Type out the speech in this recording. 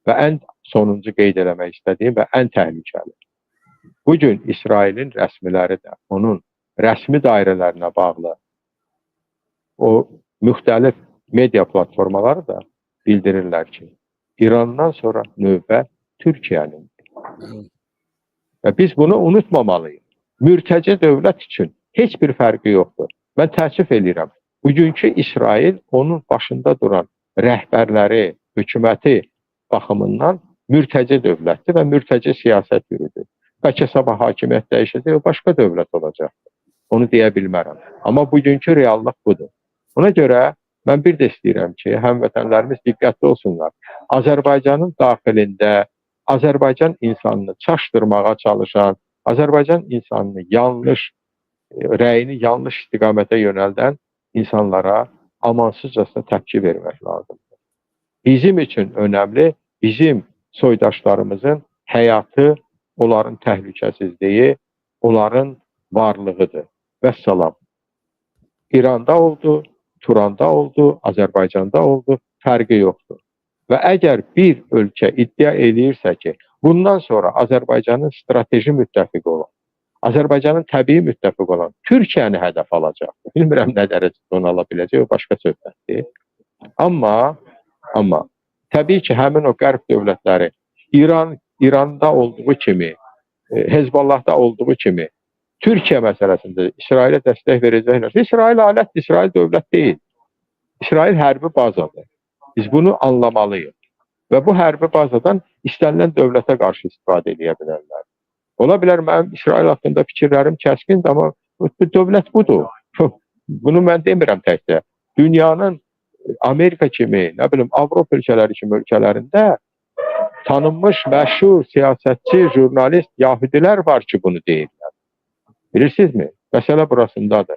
Və ən sonuncu qeyd eləmək istədiyim və ən təhlükəli. Bu gün İsrailin rəsmiləri də onun rəsmi dairələrinə bağlı o müxtəlif media platformaları da bildirirlər ki, İrandan sonra növbə Türkiyənindir. Və biz bunu unutmamalıyıq. Mürtəci dövlət üçün heç bir fərqi yoxdur. Mən təəssüf eləyirəm. Bugünkü İsrail onun başında duran rəhbərləri, hökuməti baxımından mürtəci dövlətdir və mürtəci siyasət yürüdür. Bəlkə sabah hakimiyyət dəyişəcək, o başqa dövlət olacaqdır. Onu deyə bilmərəm. Amma bugünkü reallıq budur. Ona görə mən bir də istəyirəm ki, həmvətənlərimiz diqqətli olsunlar. Azərbaycanın daxilində Azərbaycan insanını çaşdırmağa çalışan, Azərbaycan insanını yanlış, rəyini yanlış istiqamətə yönəldən insanlara amansızcasına təpki vermək lazımdır. Bizim üçün önəmli, bizim soydaşlarımızın həyatı, onların təhlükəsizliyi, onların varlığıdır. Vəssalam. İranda oldu, Turanda oldu, Azərbaycanda oldu, fərqi yoxdur. Və əgər bir ölkə iddia eləyirsə ki, bundan sonra Azərbaycanın strateji müttəfiqi olan, Azərbaycanın təbii müttəfiqi olan Türkiyəni hədəf alacaqdır. Bilmirəm nə dərəcədə onu ala biləcək, o başqa söhbətdir. Amma təbii ki, həmin o qərb dövlətləri İranda olduğu kimi, Hezbollahda olduğu kimi Türkiyə məsələsində İsrailə dəstək verəcəklərsə, İsrail alətdir, İsrail dövlət deyil. İsrail hərbi bazadır. Biz bunu anlamalıyıq. Və bu hərbi bazadan istənilən dövlətə qarşı istifadə edə bilərlər. Ola bilər mənim İsrail haqqında fikirlərim kəskindir, amma bu dövlət budur. Bunu mən demirəm təkcə. Dünyanın Amerika kimi, nə bilim Avropa ölkələri kimi ölkələrində tanınmış məşhur siyasətçi, jurnalist yahudilər var ki, bunu deyirlər. Bilirsinizmi? Məsələ burasındadır.